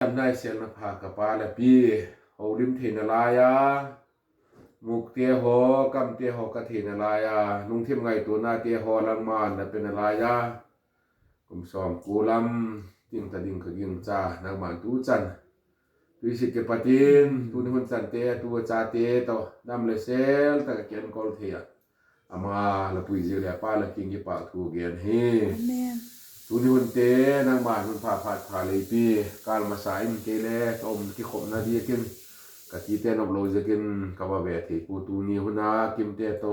ດຳນາຍແສງນະພາກະປາລະປີ ເຮົາລິມເທນະລາຍາ ມຸກເຕໂຮ ກຳເຕໂຮກະເທນະລາຍາ ນຸງທິມໄງໂຕນາເຕໂຮລັງມານນະເປນະລາຍາ ກຸມສອງກູລຳ ຕິງຕະດິງກະກິງຈາ ນາງມານຕູຈັນ ຕຸຍສິກເກປະຕິນ ຕູນິຮຸນຈັນເຕ ຕູຈາເຕໂຕ ດຳເລເຊລ ຕະກະເກນກົລເທຍ ອາມາລະປຸຍເຈລະປາລະກິງກິປາກທູແກນເຮ ອາເມນ ຕູນິຮຸນເຕ ນາງມານຮຸນພາພາດພາເລປີ ການມາສາອິມເກເລ ຕົມກິຄົມນາດີກິນ ກະຕີເຕນົບໂລເຈກິນ ກະບາແວເທປູຕູນີຮຸນາ ກິມເຕໂຕ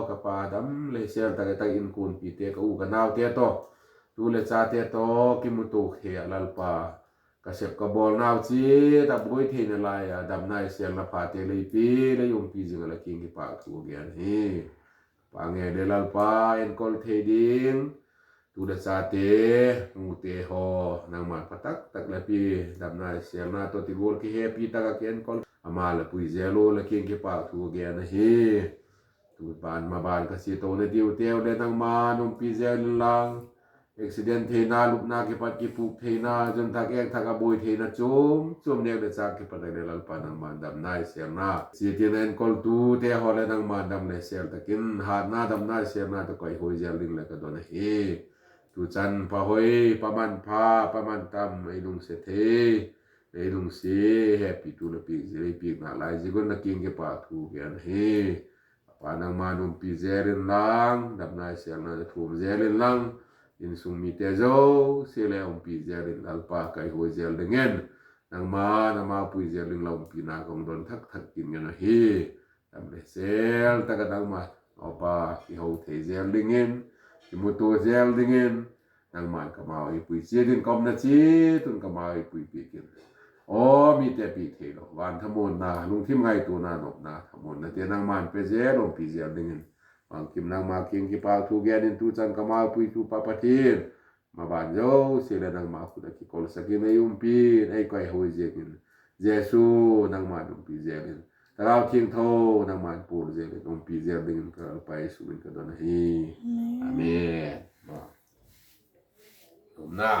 ກະປາດຳເລເຊລ ຕະກະຕະອິນກູນປີເຕ ກະອູກະນາວເຕໂຕ ຕູເລຈາເຕໂຕ ກິມຸໂຕເຄອະລາລປາ ກະເຊັບກະບອລນາວຈີ ຕະບຸຍເທນະລາຍາ ດຳນາຍແສງນະພາເຕເລປີ ລະຍົງປີຈິງອະລະກິງກິປາກທູແກນເຮ ປາແງເດລາລປາ ເອັນກົລເທດິງ ຕູລະຊາເຕ ງູເຕໂຮ ນາງມານປະຕັກຕັກລະປີ ດຳນາຍແສງນາໂຕຕິໂກລະກິເຮປີ ຕະກະເກນກົລ ອາມາລະປຸຍເຈໂລ ລະກິງກິປາກທູແກນເຮ ຕູບານມາບານກະຊິໂຕ ນະດິວເຕວ ແລະ ນາງມານນົມປີແຈລິນລາງ ເອັກຊິເດັນເທນາ ລຸກນາກິປັດກິປຸກເທນາ ຈົນທັກແອກທັກອະໂບຍເທນາ ໂຈມ ໂຈມແນກໄດ້ຈາກກິປັດໄດ້ລາລປານາງມານດຳນາຍແສງນາ ຊິເທນາ ເອັນກົລຕູເຕໂຮ ແລະ ນາງມານດຳນາຍແສງຕະກິນ ຫາດນາດຳນາຍແສງນາ ຕະກອຍໂຮຍແຈລິງ ແລະ ກະດອນເຮ ຕູຈັນ ພະໂຮຍ ປະມານພາ ປະມານຕຳ ໄອລຸງເສເທ ໄອລຸງເສ ແຮປີຕູລະປີກ ເສລີປີກນາລາຍ ຊິກຸນນະກິງກິປາກທູແກນເຮ ປານາງມານນົມປີແຈລິນລາງ ດຳນາຍແສງນາໂທມແຈລິນລາງ ອິນຊຸງມີແຕໂຈ ເຊແລອົມປີແຈລິນລາລປາໄກໂຮຍແຈລະເງິນ ນາງມານາມາປຸຍແຈລິນລາວ ອົມປີນາກອງດອນທັກທັກກິນກັນເຮ ດຳເລເຊລ ຕະກະດັງມາ ອອປາ ກິເຮົາເທແຈລະເງິນ ກິມຸໂຕແຈລະເງິນ ນາງມານກະມາວອີປຸຍເຊດິນກອມນາຈີ ຕຸນກະມາວອີປຸຍປີກິນ ໂອ ມີແຕ່ປີເທໂລ ວານທະໂມນນາ ລຸງທິມໄງໂຕນານົບນາ ທະໂມນນາເຕ ນາງມານເປເຈລົມປີເຈລະເງິນ ວາງກິມນາງມາກິງກິປາກທູແກນິນຕູຈັນກະມາວປຸຍທູປາປະທີນ ມາບານໂຈ ເຊລະນາງມາຄຸດອະກິໂກລະສະກິນໄອອຸມປີ ໄອກອຍໂຮຍເຈກິນ ເຈຊູ ນາງມານອຸມປີເຈກິນ ຕະລາວທິງໂທ ນາງມານປູເຈກິນ ອຸມປີເຈກິນ ກະໄປສຸວິນກະດອນເຮ ອາເມນ ອາເມນ ມາ ສົມນາ